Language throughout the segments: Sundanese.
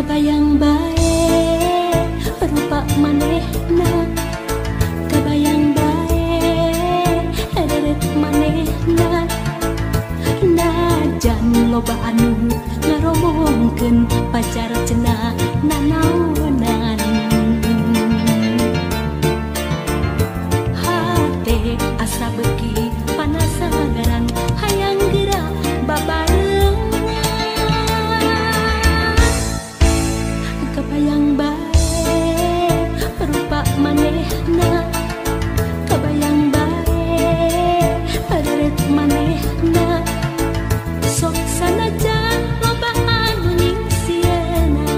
Kebayang bae rupa manehna, kebayang bae reret manehna. Najan loba anu ngaromongkeun pacar cenah nanaonan. Hate asa beuki panasagaran hayang geura babarengan. Kebayang bae rupa manehna, kebayang bae reret manehna. Sok sanajan loba anu nyingsieunan.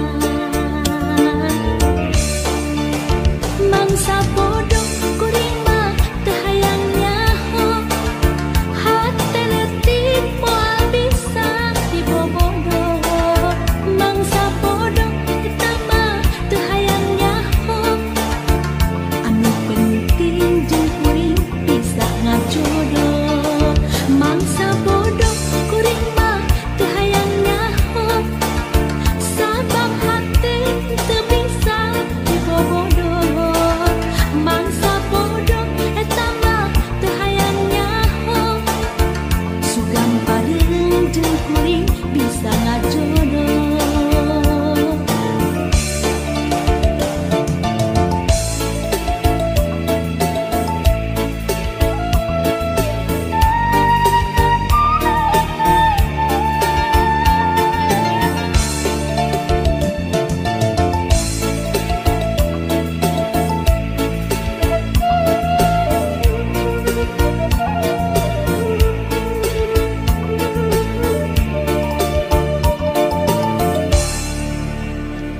Mangsa bodoh kuring mah teu hayang nyaho, hate leutik moal bisa dibobodo. Mangsa bodoh eta mah teu hayang nyaho, anu penting jeung kuring bisa ngajodoh. Mangsa bodoh kuring mah teu hayang nyaho, sabab hate teu bisa dibobodo. Mangsa bodoh eta mah teu hayang nyaho, sugan pareung jeung kuring bisa ngajodoh.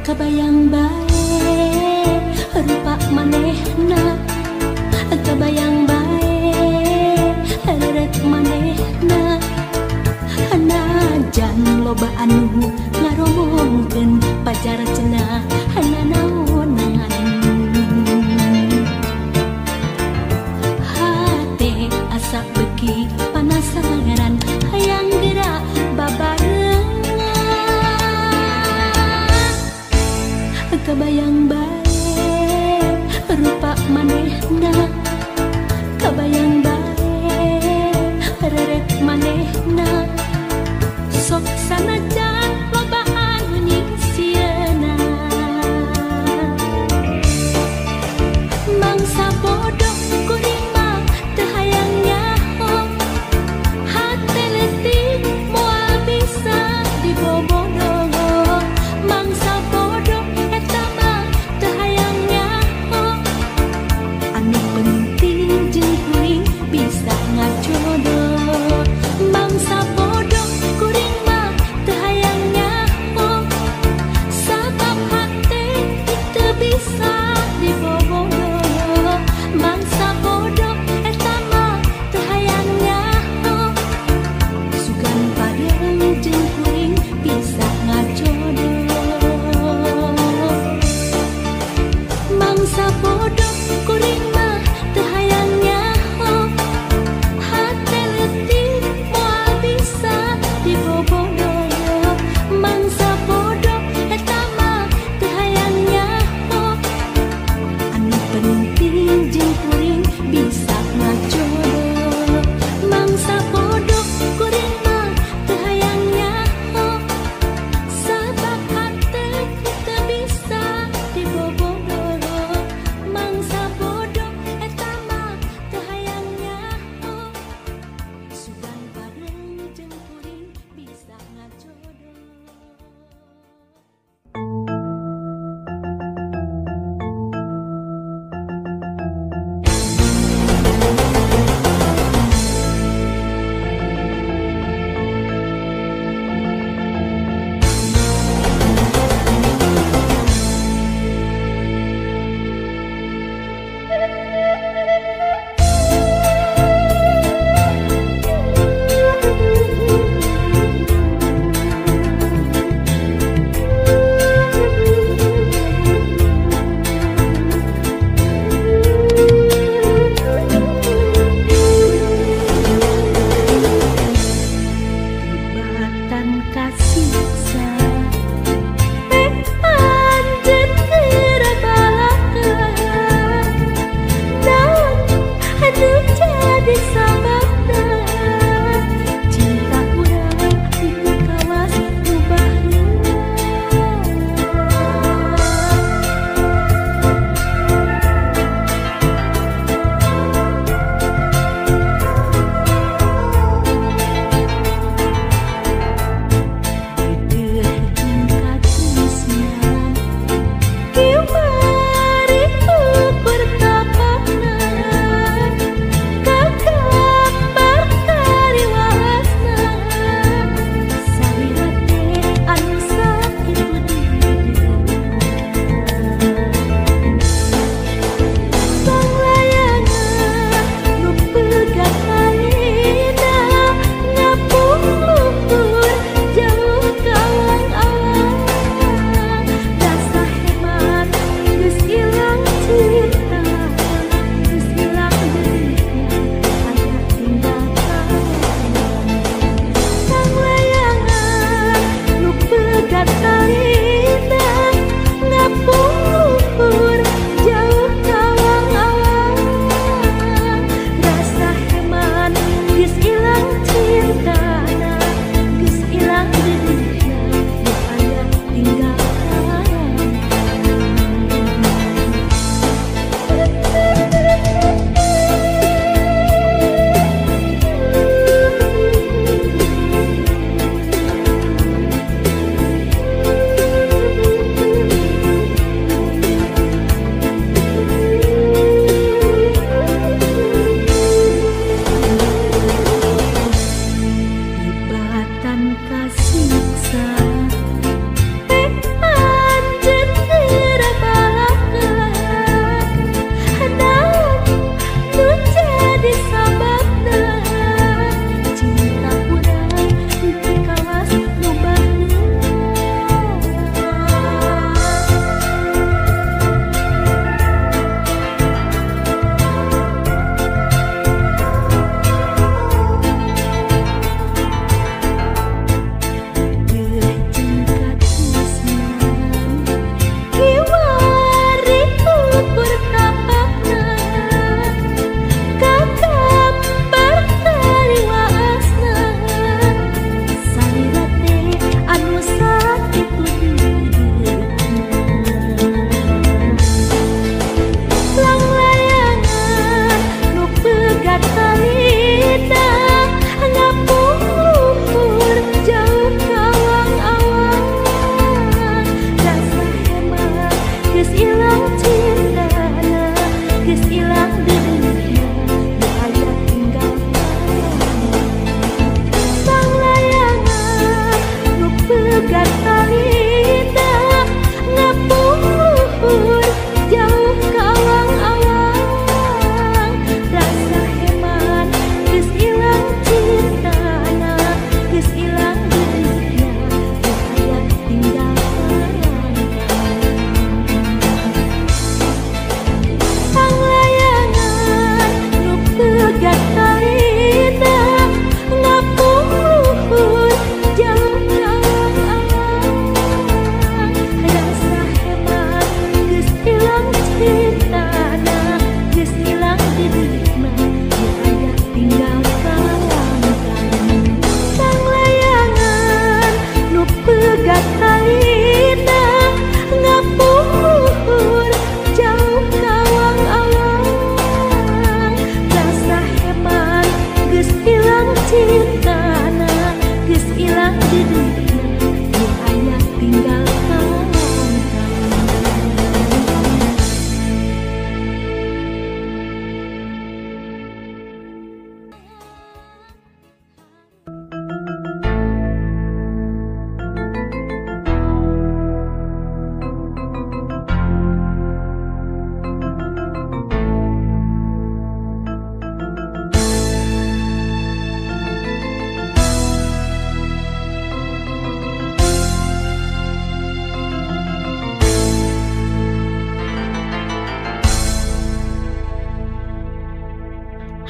Kebayang bae rupa manehna, kebayang bae reret manehna. Najan loba anu ngaromongkeun pacar cenah nanaonan. Hate asa beuki panasaran hayang geura babarengan. Kebayang bae rupa manehna, kebayang bae reret manehna. Sok sanajan loba anu nyingsieunan. Mangsa bodoh kuring mah teu hayang nyaho, hate leutik moal bisa dibobodo. Mangsa bodoh eta mah teu hayang nyaho, anu penting jeung kuring bisa ngajodoh. Mangsa bodoh kuring mah teu hayang nyaho, sabab hate teu bisa dibobodo. Mangsa bodoh eta mah teu hayang nyaho, sugan pareung jeung kuring bisa ngajodoh. Mangsa bodoh kuring mah teu hayang nyaho, hate leutik moal bisa dibobodo. Mangsa bodoh eta mah teu hayang nyaho, anu penting jeung kuring bisa ngajodoh. Mangsa bodoh kuring mah teu hayang nyaho, sabab hate teu bisa dibobodo. Mangsa bodoh eta mah teu hayang nyaho, sugan pareung jeung kuring bisa ngajodoh. Tibatan kasiksa. Kawitan kasiksa anjeun teu balakeun naon nu jadi sababna cinta urang teu kawas nu baheula.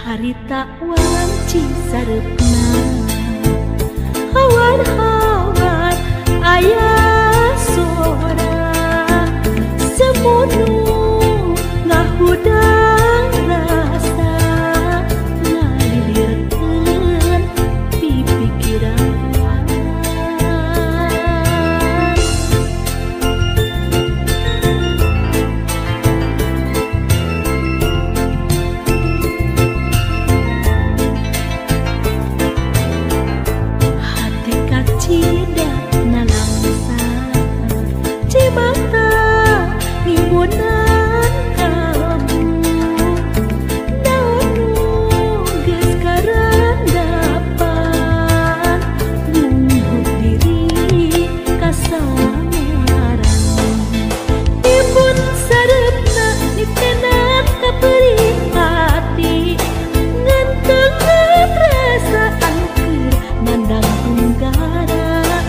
Harita wanci sareupna hawar-hawar aya sora semunu ngahudang rasa ngalilirkeun pipikiran. Cimata ngimbunan kamu naon nu geus karandapan nunggu diri kasamaran ibun sareupna nitenan ka perih hati ngentengan rasa anu keur nandang tunggara.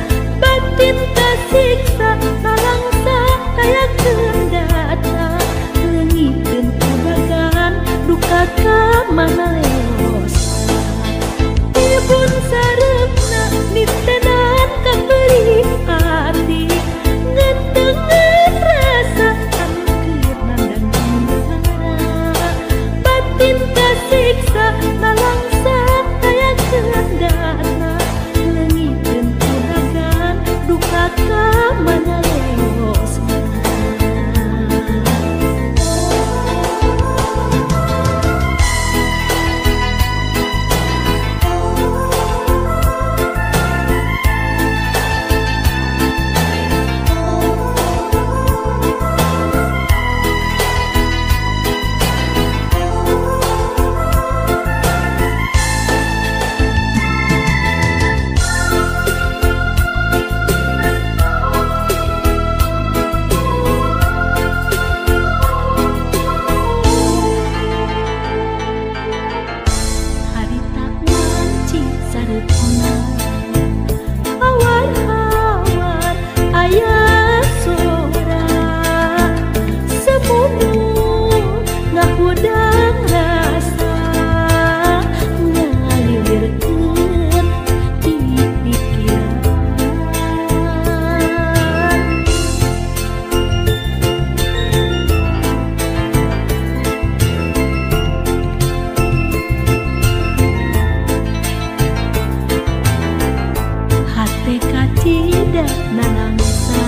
Nalangsa.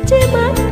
Cemat